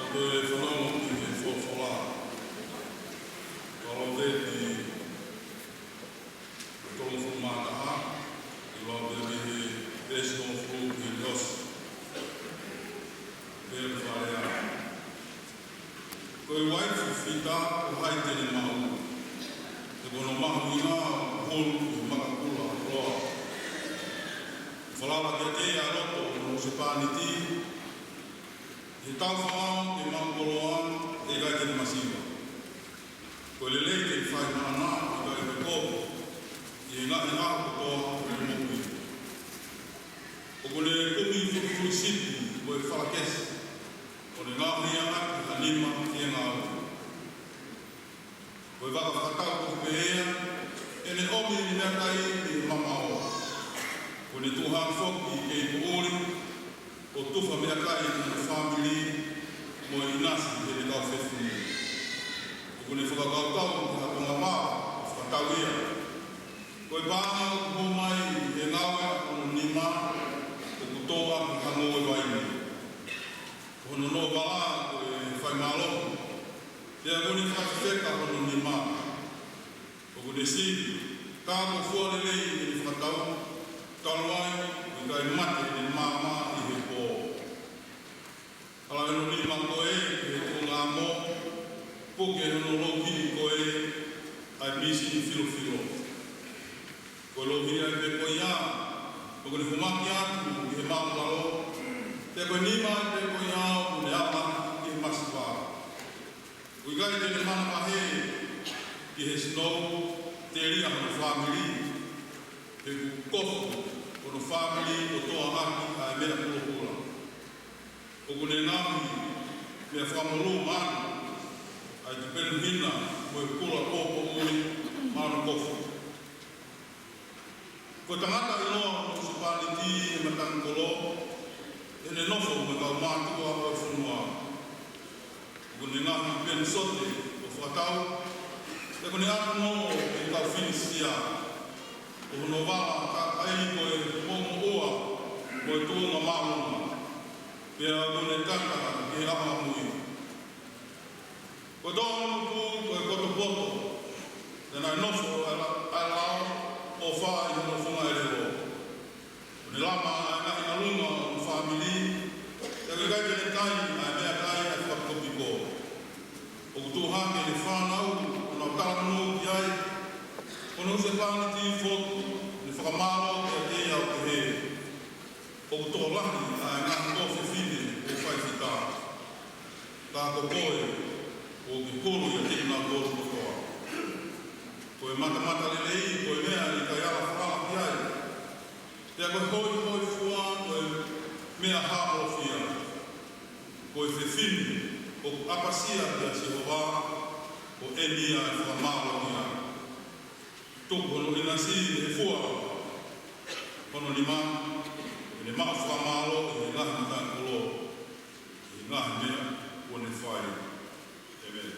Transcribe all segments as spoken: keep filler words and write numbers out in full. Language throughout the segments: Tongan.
Ko e fanongo ki he folofola, Palōveepi tolungofulu mā taha, ʻi loto pē mei he veesi hongofulu ki he ʻosi. Pea ʻoku pehē ai: Ko e uaifi fita, ko hai te ne maʻu? He ko hono mahuʻinga ʻoku hulu ʻi he makapula loa. Falala kiate ia ʻa loto ʻo hono husepāniti, he tau fāo ke maʻu koloa ʻe ʻikai te ne masiva. Ko e lelei ke fai maʻana, ʻo ʻikai ke kovi, ʻi he ngaahi ʻaho kotoa ʻo ʻene moʻui. ʻOku ne kumi fufulu sipi mo e falakesi, ʻo ne ngaohi ʻaki ha nima ke ngāue. Ko e vaka fakatau kofu pē ia, ʻene ʻomi ʻene meʻakai mei he mamaʻo. ʻOku ne tuʻu hake foki kei poʻuli, ʻo tufa meʻakai ki hono fāmili mo e ʻinasi heʻene kau fefine. ʻOku ne fakakaukau ki ha konga vā ʻo fakatau ia. Ko e paʻanga ʻoku hū mai he ngāue ʻa hono nima, ʻoku tō ʻaki ha ngoue vaine. Ko hono noʻo vala ko e fai mālohi, pea ʻoku ne fakafefeka hono nima. ʻOku ne sivi, ka ko e fua lelei ʻene fakatau, talu ai ʻoku ʻikai mate ʻene maama ʻi he pō. Hala hono nima ko ē ki he tuʻunga amo, puke hono louhiʻi ko ē ʻa e mīsini filofilo. Ko e louhiʻi ai pē ko ia, ʻoku ne humaki atu ki he māʻulalo, pea ko e nima ai pē ko ia ʻoku ne ala ki he masiva. ʻOku ʻikai te ne manavahē ki he sinou, telia hono fāmili, he ʻoku kofu hono fāmili ʻo toʻa ʻaki ʻa e meʻa pulopula. ʻOku ne ngaohi meʻa fakamolū maʻana, ʻa e tupenu hina mo e kula pōpoʻuli maʻa hono kofu. Ko e tangata ʻiloa hono husepāniti ʻi he matangi kolo, ʻi heʻene nofo mo e kau mātuʻa ʻo e fonua. ʻOku ne ngaohi peni sote ʻo fakatau, pea ʻoku ne ʻatu noa ʻi he kau finisia. Ko hono vala kakai ko e moʻumoʻua mo e tuʻunga māʻolunga, pea ʻoku ne kata ki he ʻaho ʻamui. Ko e tōnounou ko e kotopoto, te ne nofo ʻa e la-, ʻa e lao ʻofa ʻi hono funga ʻelelo. ʻOku ne lama ʻa e ngaahi ʻalunga ʻo hono fāmili, pea ʻoku ʻikai te ne kai ʻa e meʻakai ʻa e fakapikopiko. ʻOku tuʻu hake ʻene fānau ʻo nau talanoa ki ai, ko hono husepāniti foki, ʻoku ne fakamālō kiate ia ʻo pehē: ʻOku tokolahi ʻa e ngaahi tō fefine ʻoku fai fita, ka ko koe ʻoku ke hulu ʻiate kinautolu kotoa. Ko e matamatalelei ko e meʻa ʻe ʻikai ala falala ki ai, pea ko e hoihoifua ko e meʻa hāmolofia. Ko e fefine ʻoku ʻapasia kia Sihova, ko eni ia ʻe fakamālō ia. Tuku hono ʻinasi ʻi he fua hono nima, ʻi heʻene maʻu fakamālō ʻi he ngaahi matangi kolo, ʻi he ngaahi meʻa kuo ne fai. ʻĒmeni.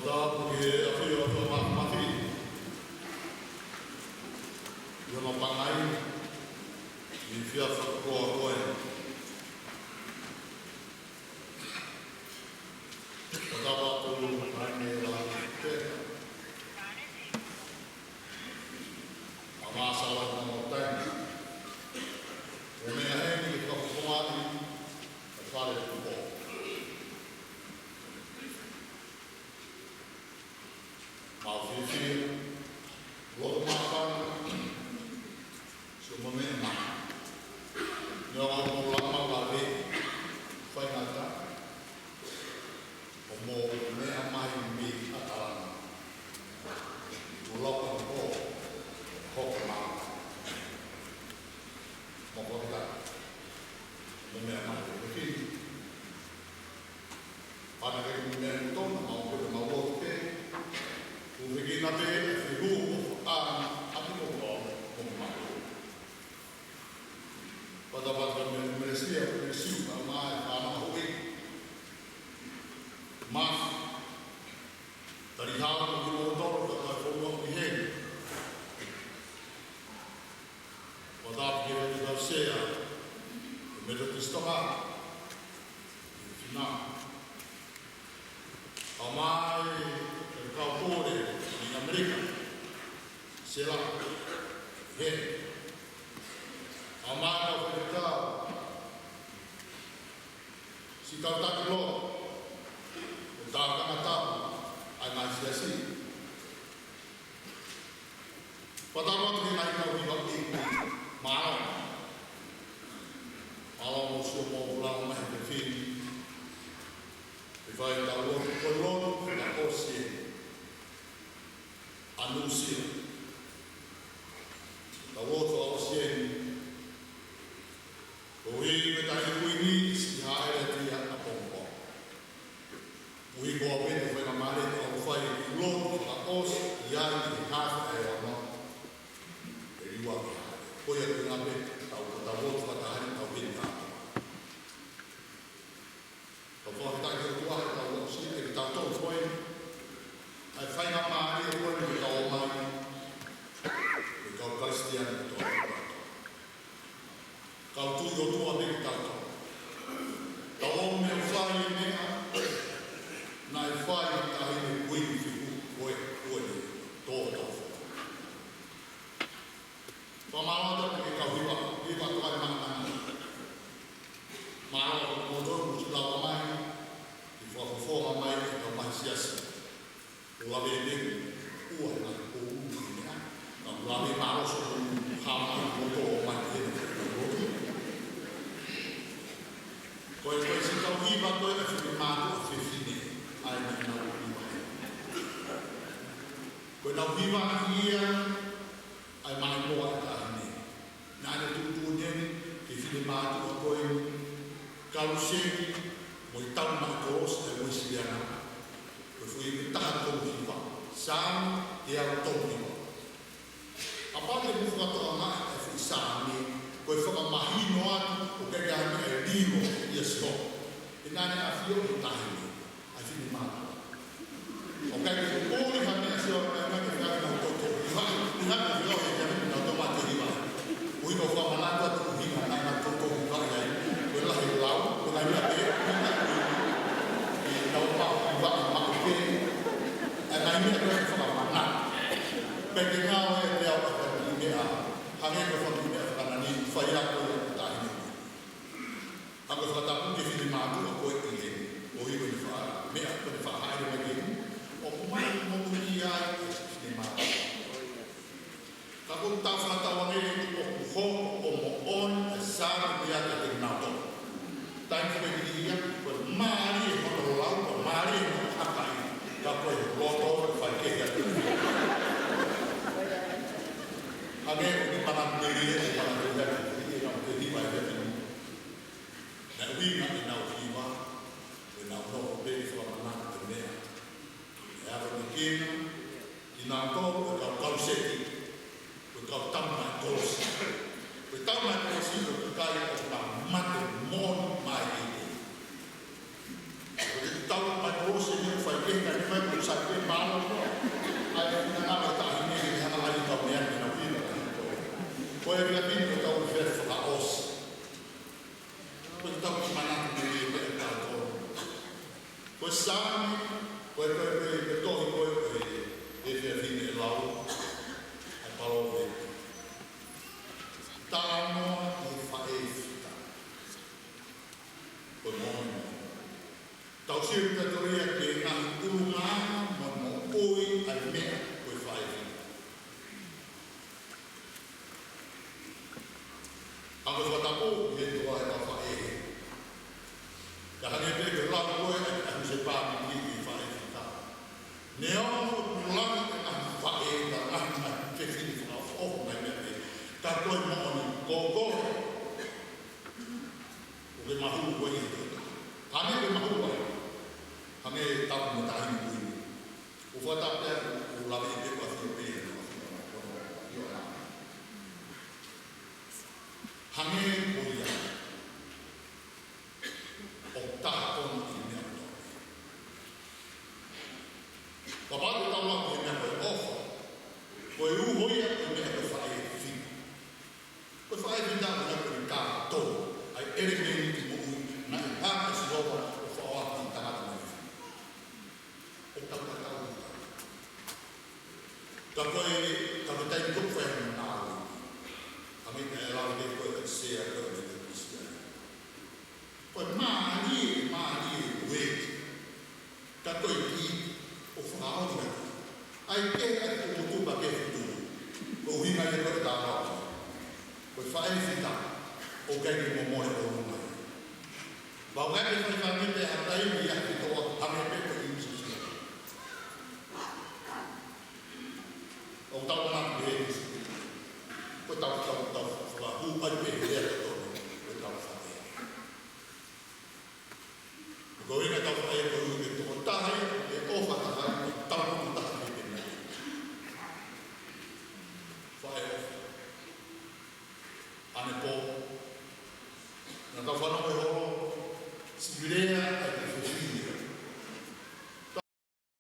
Tapu ki he ʻafio ʻa e ʻOtua Māfimafi ʻi hono pangai ʻi he efiafi fakakoloa ko eni. Ko e tapu atu ki he Laumālie Māʻoniʻoni, ʻa e Maʻasala ʻi he moʻui taimi ni. ʻOku meʻa heni ke fakafofongaʻi ʻa e fale ʻo e pō. Mau fiefia, loto māfana, siʻomou meʻa mai. Neongo hoʻomou lava lave, faingataʻa, hoʻomou meʻa mai mei ʻAtalana. Tuʻuloa pē ʻo hoko mai. Mou fakafetaʻi, hoʻomou meʻa mai mei Fisi. Pea naʻe ʻikai ke mou meʻa ʻi Tonga, mau pē mau lotu pē. Kuo fekina pē ʻa e fehuhu ʻoku ʻaʻana ʻa e ʻOtua mo kimautolu. Pea tapu atu ki Melesia, Melesia, pea mo e fānau ʻa Hui. Masi, Talihau mo kimoutolu, ka ko e fonua ʻoku ʻi heni. Pea tapu ki he kau sea ʻo e Methodist Tonga, ʻi Fisi. Pea mo e kau pule ʻi ʻAmelika, Sela, he. Pea mo e kau faifekau, siʻi kau taki lotu, ʻo e Tākanga Tapu ʻa e ngaahi siasi. Pea tapu atu ki he ngaahi kau hiva ʻi mālō. Mālō hoʻomou sio mo hoʻomou lava mai he efiafi ni. ʻE fai ʻetau lotu, ko e lotu fakaʻosi ʻa Nuʻu Sila. Tau lotu fakaʻosi eni. Koeʻuhi ko e Taʻahine Kuini, siʻi hāʻele atu ia ʻapongipongi. Koeʻuhi ko e meʻa ʻoku faingamālie ke tau fai e lotu fakaʻosi ʻi he efiafi ʻe ono. ʻE liua ke hāʻele. Ko ia ko e ngaahi meʻa, tau, tau lotu fakataha ni, tau heni atu. Tau fakafetaʻi ki he ʻOtua he tau lotu siʻi ke tau tau koe. ʻA e faingamālie ko eni ke tau ō mai. Ko e kau Kalisitiane kotoa. Kau tui ʻOtua pē kitautolu. Tau ō mai ʻo fai e meʻa naʻe fai ʻe he Taʻahine Kuini Fihu ko e, ko e tō tau fo. Fakamālō atu ki he kau hiva, hiva ʻoku ʻi ai e maʻananga. Mālō hoʻomou tonu ʻoku lava mai, ʻi he fakafofonga mai ʻetau ngaahi siasi. ʻO lave ʻi he ua na ko u ni a. Ka u lave mālō siʻomou hā mai ʻo tō mai he na. Ko e, ko e siʻi kau hiva ko e ʻa e finemātuʻa fefine ʻa e naʻa nau hiva. Ko ʻenau hiva ia ʻa e maimoa ʻa e Taʻahine. Naʻa ne tuʻutuʻuni eni ki he finemātuʻa ko eni, Kaluseni mo e Taumaʻi Kolosi ʻa e Uēsiliana. Ko e foʻi ʻe taha tolu hiva, Saame teau tolu hiva. Kapau te mou fakatokangaʻi e foʻi Saame, ko e fakamahino atu ʻoku ʻikai ha meʻa ʻe lilo ʻia Sihova. He naʻa ne ʻafioʻi e Taʻahine ʻa e finemātuʻa. ʻOku ʻikai ke ʻi ai ha meʻa Sihova naʻa ne fai ke nau tō tō hiva, ʻi ai ha meʻa ʻe fai ke nau tō mai tō hiva. ʻOku ʻikai ko e fakamanatu atu ʻuhinga naʻa nau tō tō hiva ai, ko e lahi e lau, ko e ngaahi meʻa pē, ʻi he tau pau hiva ʻi maʻu pē, ʻa e ngaahi meʻa ko e fakamanatu. Pea ke ngāue ʻe te au ʻa e fanga kiʻi meʻa, hangē ko e fanga kiʻi meʻa fakanani, fai ako ia ʻa e Taʻahine. Ka ko e fakatapu ki he finemātuʻa ko e ʻi heni, ʻo ʻi ko e faʻa, meʻa ko e faʻa hāʻele mai heni, ʻoku mai moʻui ai e finemātuʻa. Ka ko e tau fakatauange ʻoku hoko ʻo moʻoni e Saame ia kiate kinautolu. Taimi ko eni ia, ko e mālie hono lau, ko e mālie hono hakaʻi, ka ko e loto ʻoku fai kehe atu. Hangē ko e kiʻi mana melie, Saame, ko e, ko e, ko e, ko e tohi ko ē ʻa e, ʻa e fefine ʻe lau, ʻa e palōvepi. Talanoa ki he faʻē fita. Ko e moʻoni. Tau sio ki he tōʻonga ʻa e ngaahi ʻulungaanga mo e moʻui ʻa e meʻa ko e faʻē fita. Hangē ko e fakatātā ʻi he toa ʻa e faʻē. Ka hangē pē ko e lau ko ē ʻa e, ʻa e husepāniti ki he faʻē fita. Neongo ʻoku langi ʻa e ngaahi faʻē, ngaahi, ngaahi fefine fakaʻofoʻofa, ngaahi meʻa pehē. Ka ko e moʻoni, ko koe ʻoku ke mahulu koe ʻi he toa. Hangē ko e mahulu ai. Hangē tapu mo e taʻahine kuini. ʻOku fakatātā pē ʻoku lave pē ʻa e ʻafio pē, ʻa e ʻafio ʻa e ʻafio ʻa e. Hangē ko ia. ʻOku taha ʻoku ʻi he meʻa ko ē. Kapau te tau lau ki he meʻa ko e ʻofa, ko e uho ia ʻo e meʻa ko e faʻē fita. Ko e faʻē fita ʻoku hangē ko e kātoa ʻa e ʻelemēniti moʻui naʻe hanga ʻe Sihova ʻo fakaʻofa ki he tangata mo e fefine. ʻOku tau tatau. Ka ko e, ka ko e taimi ko ē ʻoku fai ai ʻa e ngāue. Hangē ko e lau ʻa e, ko e sea ko e meʻa ko e sea. Ko e mālie, mālie ʻo e. Ka ko e kiʻi, ʻoku fakaʻosi atu. ʻAi ke, ʻai ke tuʻutuʻu pē ke futu. Ko e ʻuhinga ia ko e tānaki. Ko e faʻē fita, ʻoku ʻikai ke momole ʻo ʻolunga. Pea ʻoku ʻikai ke fai fai pē ha taimi ia ke toa hangē pē ko e ʻīmisi. ʻOku tau manatu pē. Ko e tau, tau, tau, fakahū ai pē he lea.